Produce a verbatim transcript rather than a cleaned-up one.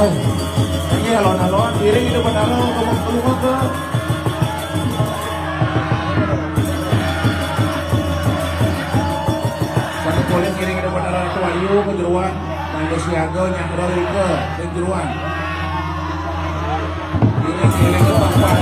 Ini alon-alon, iring itu benar, kamu keluar ke. Satu polis iring itu benar, itu ayu ke jeruan. Tangga siaga, nyangkro ke, ke jeruan. Iring, iring ke papan,